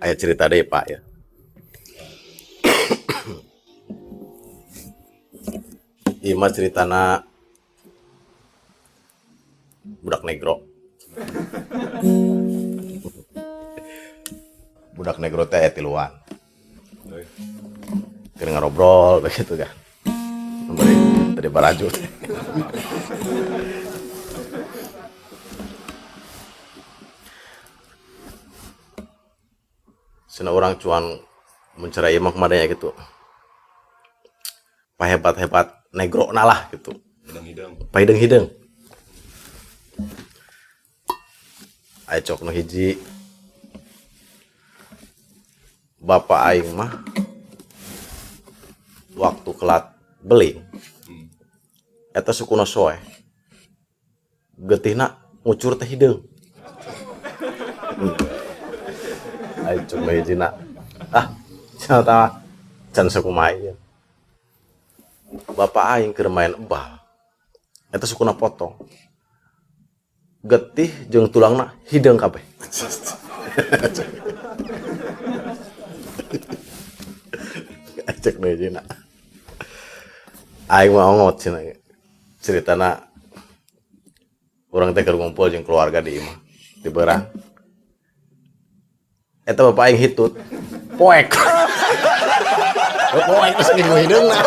Aya cerita deh, Pak, ya. Ieu mah ceritana budak negro. Budak negro teh aya tiluan. Keur ngarobrol begitu kan. Bari tadi baraju teh. Cenah urang cuan mencerai mah kumaha gitu. Pahebat-hebat negro na lah gitu. Hidang-hidang. Pahideng-hideng. Aya cok nu hiji, bapak aing mah waktu kelat beling eta sukuna soeh getihna ngucur teh hideung. Aya cok nu hijina, ah cenah tah can sakumaha ieu. Bapak aing keur main ebal eta sukuna potong getih jeung tulangna hideung kabeh. Cek nu hijina, aing mah ongot cenah. Ceritana urang teh keur ngumpul jeung keluarga di imah di beurang eta bapak aing hitut poek poek geus saking hideungna.